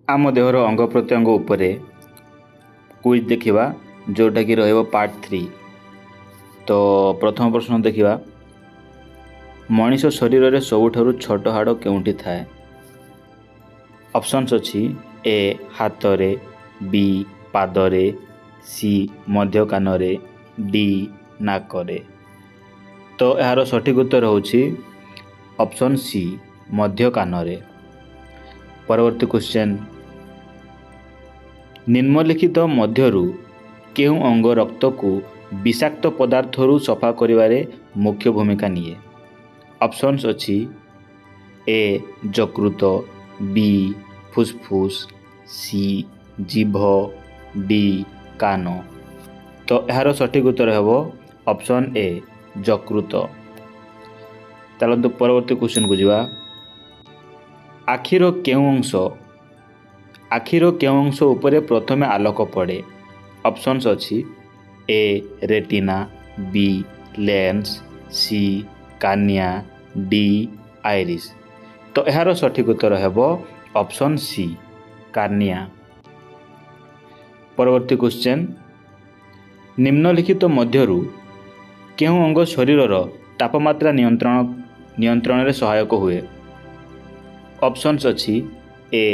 ଆମ ଦେହର ଅଙ୍ଗ ପ୍ରତ୍ୟଙ୍ଗ ଉପରେ କୁଇଜ୍ ଦେଖିବା, ଯେଉଁଟାକି ରହିବ ପାର୍ଟ 3। ତ ପ୍ରଥମ ପ୍ରଶ୍ନ ଦେଖିବା, ମଣିଷ ଶରୀରରେ ସବୁଠାରୁ ଛୋଟ ହାଡ଼ କେଉଁଠି ଥାଏ? ଅପସନ୍ସ ଅଛି, ଏ ହାତରେ, ବି ପାଦରେ, ସି ମଧ୍ୟ କାନରେ, ଡି ନାକରେ। ତ ଏହାର ସଠିକ୍ ଉତ୍ତର ହେଉଛି ଅପସନ୍ ସି, ମଧ୍ୟ କାନରେ। ପରବର୍ତ୍ତୀ କ୍ୱେଶ୍ଚନ୍, ନିମ୍ନଲିଖିତ ମଧ୍ୟରୁ କେଉଁ ଅଙ୍ଗ ରକ୍ତକୁ ବିଷାକ୍ତ ପଦାର୍ଥରୁ ସଫା କରିବାରେ ମୁଖ୍ୟ ଭୂମିକା ନିଏ? ଅପସନ୍ସ ଅଛି, ଏ ଯକୃତ, ବି ଫୁସଫୁସ, ସି ଜିଭ, ଡି କାନ। ତ ଏହାର ସଠିକ୍ ଉତ୍ତର ହେବ ଅପସନ୍ ଏ, ଯକୃତ। ଚାଲନ୍ତୁ ପରବର୍ତ୍ତୀ କ୍ୱେଶ୍ଚନକୁ ଯିବା। ଆଖିର କେଉଁ ଅଂଶ ଉପରେ ପ୍ରଥମେ ଆଲୋକ ପଡ଼େ? ଅପସନ୍ସ ଅଛି, A retina, B lens, C cornea, D iris. ତ ଏହାର ସଠିକ୍ ଉତ୍ତର ହେବ ଅପସନ୍ ସି, କର୍ନିଆ। ପରବର୍ତ୍ତୀ କ୍ୱେଶ୍ଚନ୍, ନିମ୍ନଲିଖିତ ମଧ୍ୟରୁ କେଉଁ ଅଙ୍ଗ ଶରୀରର ତାପମାତ୍ରା ନିୟନ୍ତ୍ରଣରେ ସହାୟକ ହୁଏ? ଅପସନ୍ସ ଅଛି, ଏ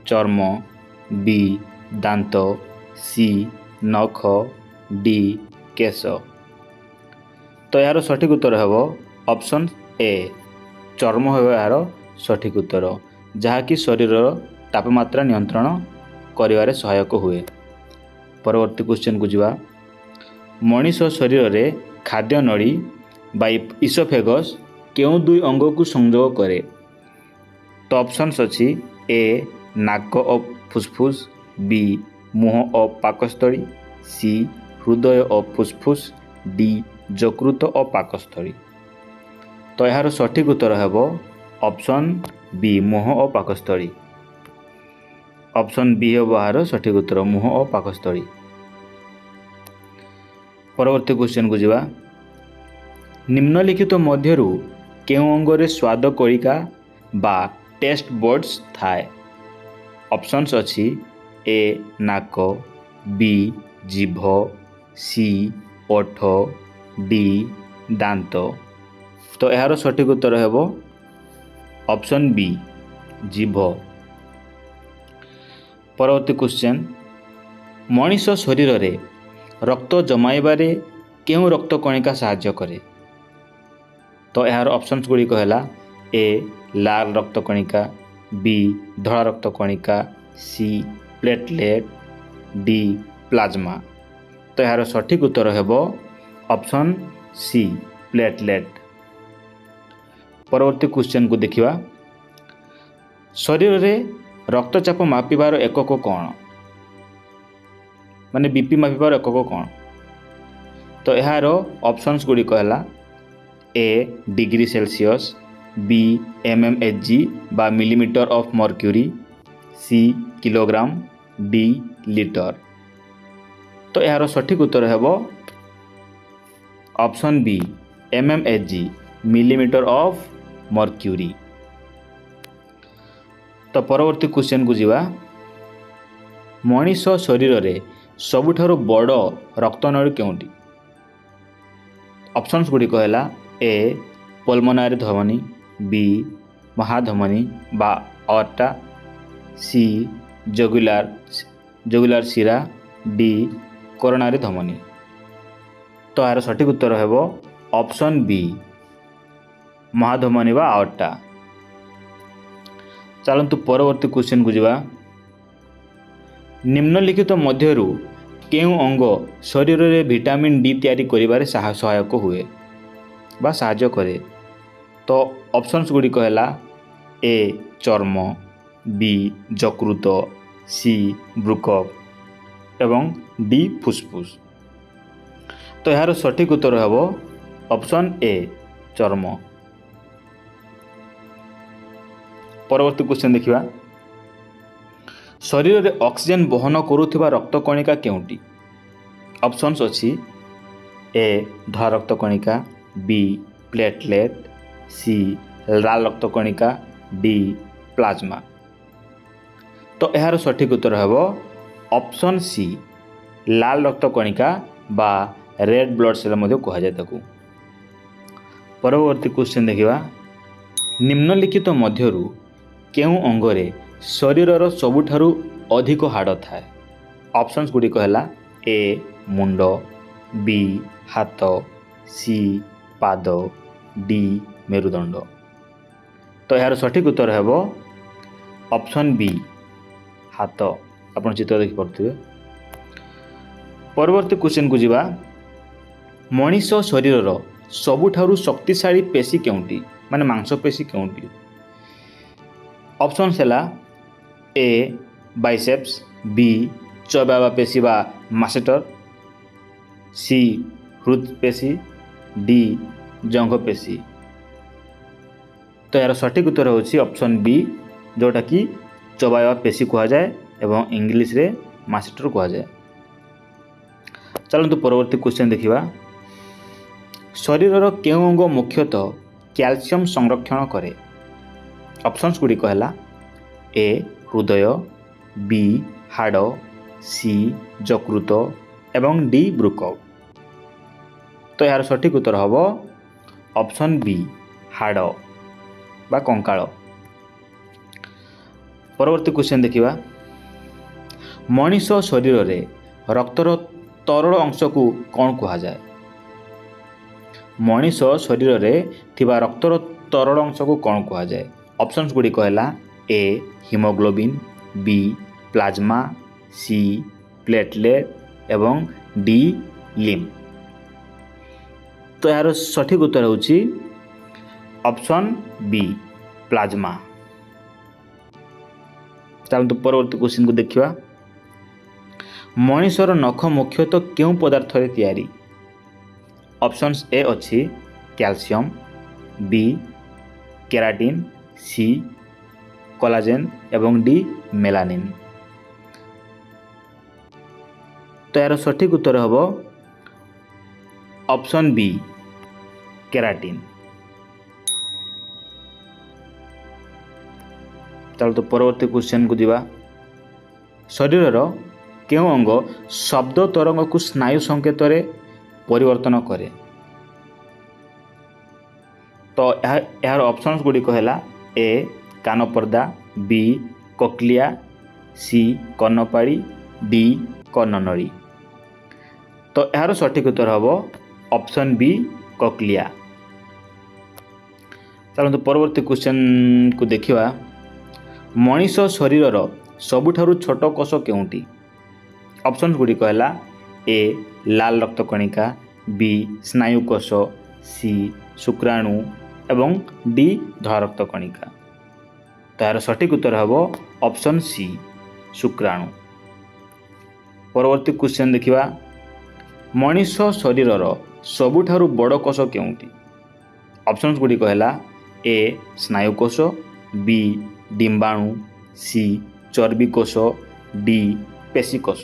ଚର୍ମ, ବି ଦାନ୍ତ, ସି ନଖ, ଡି କେଶ। ତ ଏହାର ସଠିକ୍ ଉତ୍ତର ହେବ ଅପସନ୍ ଏ, ଚର୍ମ ହେବ ଏହାର ସଠିକ୍ ଉତ୍ତର, ଯାହାକି ଶରୀରର ତାପମାତ୍ରା ନିୟନ୍ତ୍ରଣ କରିବାରେ ସହାୟକ ହୁଏ। ପରବର୍ତ୍ତୀ କ୍ୱେଶ୍ଚନକୁ ଯିବା। ମଣିଷ ଶରୀରରେ ଖାଦ୍ୟ ନଳୀ ବା ଇସୋଫେଗସ୍ କେଉଁ ଦୁଇ ଅଙ୍ଗକୁ ସଂଯୋଗ କରେ? ତ ଅପସନ୍ସ ଅଛି, ଏ ନାକ ଓ ଫୁସଫୁସ, ବି ମୁହଁ ଓ ପାକସ୍ଥଳୀ, ସି ହୃଦୟ ଓ ଫୁସଫୁସ, ଡି ଯକୃତ ଓ ପାକସ୍ଥଳୀ। ତ ଏହାର ସଠିକ୍ ଉତ୍ତର ହେବ ଅପସନ୍ ବି, ମୁହଁ ଓ ପାକସ୍ଥଳୀ। ଅପସନ୍ ବି ହେବ ଏହାର ସଠିକ୍ ଉତ୍ତର, ମୁହଁ ଓ ପାକସ୍ଥଳୀ। ପରବର୍ତ୍ତୀ କ୍ୱେଶ୍ଚନକୁ ଯିବା। ନିମ୍ନଲିଖିତ ମଧ୍ୟରୁ କେଉଁ ଅଙ୍ଗରେ ସ୍ୱାଦ କଳିକା ବା ଟେଷ୍ଟ ବଡ୍ସ ଥାଏ? ଅପସନ୍ସ ଅଛି, ଏ ନାକ, ବି ଜିଭ, ସି ଓଠ, ଡି ଦାନ୍ତ। ତ ଏହାର ସଠିକ୍ ଉତ୍ତର ହେବ ଅପସନ୍ ବି, ଜିଭ। ପରବର୍ତ୍ତୀ କ୍ୱେଶ୍ଚନ୍, ମଣିଷ ଶରୀରରେ ରକ୍ତ ଜମାଇବାରେ କେଉଁ ରକ୍ତ କଣିକା ସାହାଯ୍ୟ କରେ? ତ ଏହାର ଅପସନ୍ସ ଗୁଡ଼ିକ ହେଲା, ଏ ଲାଲ ରକ୍ତ କଣିକା, ବି ଧଳା ରକ୍ତ କଣିକା, ସି ପ୍ଲେଟଲେଟ୍, ଡି ପ୍ଲାଜମା। ତ ଏହାର ସଠିକ୍ ଉତ୍ତର ହେବ ଅପସନ୍ ସି, ପ୍ଲେଟଲେଟ୍। ପରବର୍ତ୍ତୀ କ୍ୱେଶ୍ଚନକୁ ଦେଖିବା। ଶରୀରରେ ରକ୍ତଚାପ ମାପିବାର ଏକକ କ'ଣ? ମାନେ ବିପି ମାପିବାର ଏକକ କ'ଣ? ତ ଏହାର ଅପସନ୍ସ ଗୁଡ଼ିକ ହେଲା, ଏ degree Celsius, B mmHg ବା millimeter of mercury, C kilogram, D litre. ତ ଏହାର ସଠିକ୍ ଉତ୍ତର ହେବ option B, mmHg, millimeter of mercury। ତ ପରବର୍ତ୍ତୀ କ୍ୱେଶ୍ଚନକୁ ଯିବା। ମଣିଷ ଶରୀରରେ ସବୁଠାରୁ ବଡ଼ ରକ୍ତନଳୀ କେଉଁଟି? ଅପସନ୍ସ ଗୁଡ଼ିକ ହେଲା, ଏ ପଲମୋନାରୀ ଧମନୀ, ବି ମହାଧମନୀ ବା ଆଓର୍ଟା, ସି ଜଗୁଲାର ଶିରା, ଡି କରୋନାରୀ ଧମନୀ। ତ ଏହାର ସଠିକ୍ ଉତ୍ତର ହେବ ଅପସନ୍ ବି, ମହାଧମନୀ ବା ଆଓର୍ଟା। ଚାଲନ୍ତୁ ପରବର୍ତ୍ତୀ କ୍ୱେଶ୍ଚନକୁ ଯିବା। ନିମ୍ନଲିଖିତ ମଧ୍ୟରୁ କେଉଁ ଅଙ୍ଗ ଶରୀରରେ ଭିଟାମିନ୍ ଡି ତିଆରି କରିବାରେ ସହାୟକ ହୁଏ ବା ସାହାଯ୍ୟ କରେ? ତ ଅପସନ୍ସ ଗୁଡ଼ିକ ହେଲା, ଏ ଚର୍ମ, ବି ଯକୃତ, ସି ବୃକକ ଏବଂ ଡି ଫୁସଫୁସ। ତ ଏହାର ସଠିକ୍ ଉତ୍ତର ହେବ ଅପସନ୍ ଏ, ଚର୍ମ। ପରବର୍ତ୍ତୀ କ୍ୱେଶ୍ଚନ୍ ଦେଖିବା। ଶରୀରରେ ଅକ୍ସିଜେନ୍ ବହନ କରୁଥିବା ରକ୍ତ କଣିକା କେଉଁଟି? ଅପସନ୍ସ ଅଛି, ଏ ଧଳା ରକ୍ତ କଣିକା, ବି ପ୍ଲେଟଲେଟ୍, ସି ଲାଲ ରକ୍ତ କଣିକା, ଡି ପ୍ଲାଜମା। ତ ଏହାର ସଠିକ୍ ଉତ୍ତର ହେବ ଅପସନ୍ ସି, ଲାଲ ରକ୍ତ କଣିକା ବା ରେଡ୍ ବ୍ଲଡ୍ ସେଲ୍ ମଧ୍ୟ କୁହାଯାଏ ତାକୁ। ପରବର୍ତ୍ତୀ କ୍ୱେଶ୍ଚନ୍ ଦେଖିବା। ନିମ୍ନଲିଖିତ ମଧ୍ୟରୁ କେଉଁ ଅଙ୍ଗରେ ଶରୀରର ସବୁଠାରୁ ଅଧିକ ହାଡ଼ ଥାଏ? ଅପସନ୍ସ ଗୁଡ଼ିକ ହେଲା ଏ ମୁଣ୍ଡ, ବି ହାତ, ସି ପାଦ, ଡି ମେରୁଦଣ୍ଡ। ତ ଏହାର ସଠିକ୍ ଉତ୍ତର ହେବ ଅପସନ୍ ବି ହାତ। ଆପଣ ଚିତ୍ର ଦେଖିପାରୁଥିବେ। ପରବର୍ତ୍ତୀ କ୍ୱେଶ୍ଚନ୍କୁ ଯିବା। ମଣିଷ ଶରୀରର ସବୁଠାରୁ ଶକ୍ତିଶାଳୀ ପେଶୀ କେଉଁଟି, ମାନେ ମାଂସପେଶୀ କେଉଁଟି? ଅପସନ୍ସ ହେଲା ଏ ବାଇସେପ୍ସ, ବି ଚବାଇବା ପେଶୀ ବା ମାସେଟର, ସି ହୃଦପେଶୀ, ଡି ଜଙ୍ଘ ପେଶୀ। ତ ଏହାର ସଠିକ୍ ଉତ୍ତର ହେଉଛି ଅପସନ୍ ବି, ଯେଉଁଟାକି ଚବାଇବା ପେଶୀ କୁହାଯାଏ ଏବଂ ଇଂଲିଶରେ ମାସେଟର କୁହାଯାଏ। ଚାଲନ୍ତୁ ପରବର୍ତ୍ତୀ କ୍ୱେଶ୍ଚନ୍ ଦେଖିବା। ଶରୀରର କେଉଁ ଅଙ୍ଗ ମୁଖ୍ୟତଃ କ୍ୟାଲସିୟମ୍ ସଂରକ୍ଷଣ କରେ? ଅପସନ୍ସ ଗୁଡ଼ିକ ହେଲା ଏ ହୃଦୟ, ବି ହାଡ଼, ସି ଯକୃତ ଏବଂ ଡି ବୃକ୍କ। ତ ଏହାର ସଠିକ୍ ଉତ୍ତର ହେବ ଅପସନ୍ ବି ହାଡ଼ ବା କଙ୍କାଳ। ପରବର୍ତ୍ତୀ କ୍ୱେଶ୍ଚନ୍ ଦେଖିବା। ମଣିଷ ଶରୀରରେ ରକ୍ତର ତରଳ ଅଂଶକୁ କ'ଣ କୁହାଯାଏ? ମଣିଷ ଶରୀରରେ ଥିବା ରକ୍ତର ତରଳ ଅଂଶକୁ କ'ଣ କୁହାଯାଏ? ଅପସନ୍ସ ଗୁଡ଼ିକ ହେଲା ଏ ହିମୋଗ୍ଲୋବିନ୍, ବି ପ୍ଲାଜମା, ସି ପ୍ଲେଟଲେଟ୍ ଏବଂ ଡି ଲିମ୍ଫ। ତ ଏହାର ସଠିକ୍ ଉତ୍ତର ହେଉଛି ଅପସନ୍ ବି ପ୍ଲାଜମା। ଚାଲନ୍ତୁ ପରବର୍ତ୍ତୀ କ୍ୱେଶ୍ଚିନ୍କୁ ଦେଖିବା। ମଣିଷର ନଖ ମୁଖ୍ୟତଃ କେଉଁ ପଦାର୍ଥରେ ତିଆରି? ଅପସନ୍ସ ଏ ଅଛି କ୍ୟାଲସିୟମ୍, ବି କେରାଟିନ୍, ସି କୋଲାଜେନ୍ ଏବଂ ଡି ମେଲାନିନ୍। ତ ଏହାର ସଠିକ୍ ଉତ୍ତର ହେବ ଅପସନ୍ ବି କେରାଟିନ୍। ଚାଲନ୍ତୁ ପରବର୍ତ୍ତୀ କ୍ୱେଶ୍ଚନ୍କୁ ଯିବା। ଶରୀରର କେଉଁ ଅଙ୍ଗ ଶବ୍ଦ ତରଙ୍ଗକୁ ସ୍ନାୟୁ ସଂକେତରେ ପରିବର୍ତ୍ତନ କରେ? ତ ଏହାର ଅପସନ୍ସ ଗୁଡ଼ିକ ହେଲା ଏ କାନପର୍ଦ୍ଦା, ବି କକ୍ଲିଆ, ସି କର୍ଣ୍ଣପାଳି, ଡି କର୍ଣ୍ଣନଳୀ। ତ ଏହାର ସଠିକ୍ ଉତ୍ତର ହେବ ଅପସନ୍ ବି କକ୍ଲିଆ। ଚାଲନ୍ତୁ ପରବର୍ତ୍ତୀ କ୍ୱେଶ୍ଚନ୍କୁ ଦେଖିବା। ମଣିଷ ଶରୀରର ସବୁଠାରୁ ଛୋଟ କୋଷ କେଉଁଟି? ଅପସନ୍ସ ଗୁଡ଼ିକ ହେଲା ଏ ଲାଲ ରକ୍ତ କଣିକା, ବି ସ୍ନାୟୁ କୋଷ, ସି ଶୁକ୍ରାଣୁ ଏବଂ ଡି ଧଳା ରକ୍ତ କଣିକା। ତ ଏହାର ସଠିକ୍ ଉତ୍ତର ହେବ ଅପସନ୍ ସି ଶୁକ୍ରାଣୁ। ପରବର୍ତ୍ତୀ କ୍ୱେଶ୍ଚନ୍ ଦେଖିବା। ମଣିଷ ଶରୀରର ସବୁଠାରୁ ବଡ଼ କୋଷ କେଉଁଟି? ଅପସନ୍ସ ଗୁଡ଼ିକ ହେଲା ଏ ସ୍ନାୟୁ କୋଷ, ବି ଡିମ୍ବାଣୁ, ସି ଚର୍ବି କୋଷ, ଡି ପେଶୀ କୋଷ।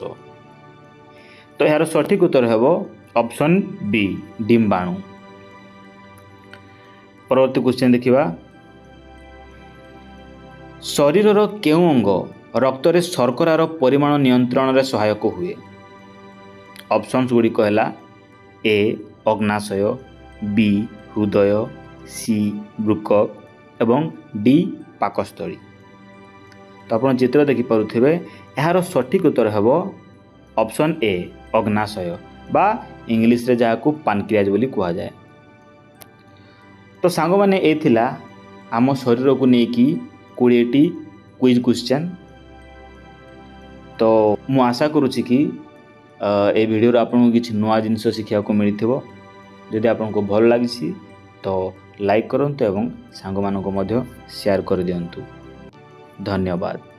ତ ଏହାର ସଠିକ୍ ଉତ୍ତର ହେବ ଅପସନ୍ ବି ଡିମ୍ବାଣୁ। ପରବର୍ତ୍ତୀ କ୍ୱେଶ୍ଚନ୍ ଦେଖିବା। ଶରୀରର କେଉଁ ଅଙ୍ଗ ରକ୍ତରେ ଶର୍କରାର ପରିମାଣ ନିୟନ୍ତ୍ରଣରେ ସହାୟକ ହୁଏ? ଅପସନ୍ସ ଗୁଡ଼ିକ ହେଲା ଏ ଅଗ୍ନାଶୟ, ବି ହୃଦୟ, ସି ବୃକ୍କ ଏବଂ ଡି ପାକସ୍ଥଳୀ। ତ ଆପଣ ଚିତ୍ର ଦେଖିପାରୁଥିବେ। ଏହାର ସଠିକ୍ ଉତ୍ତର ହେବ ଅପସନ୍ ଏ ଅଗ୍ନାଶୟ ବା ଇଂଲିଶରେ ଯାହାକୁ ପାନକ୍ରିଆଜ ବୋଲି କୁହାଯାଏ। ତ ସାଙ୍ଗମାନେ, ଏ ଥିଲା ଆମ ଶରୀରକୁ ନେଇକି 20ଟି କୁଇଜ୍ କ୍ୱେଶ୍ଚନ୍। ତ ମୁଁ ଆଶା କରୁଛି କି ଏ ଭିଡ଼ିଓରୁ ଆପଣଙ୍କୁ କିଛି ନୂଆ ଜିନିଷ ଶିଖିବାକୁ ମିଳିଥିବ। ଯଦି ଆପଣଙ୍କୁ ଭଲ ଲାଗିଛି ତ ଲାଇକ୍ କରନ୍ତୁ ଏବଂ ସାଙ୍ଗମାନଙ୍କୁ ମଧ୍ୟ ସେୟାର କରିଦିଅନ୍ତୁ। ଧନ୍ୟବାଦ।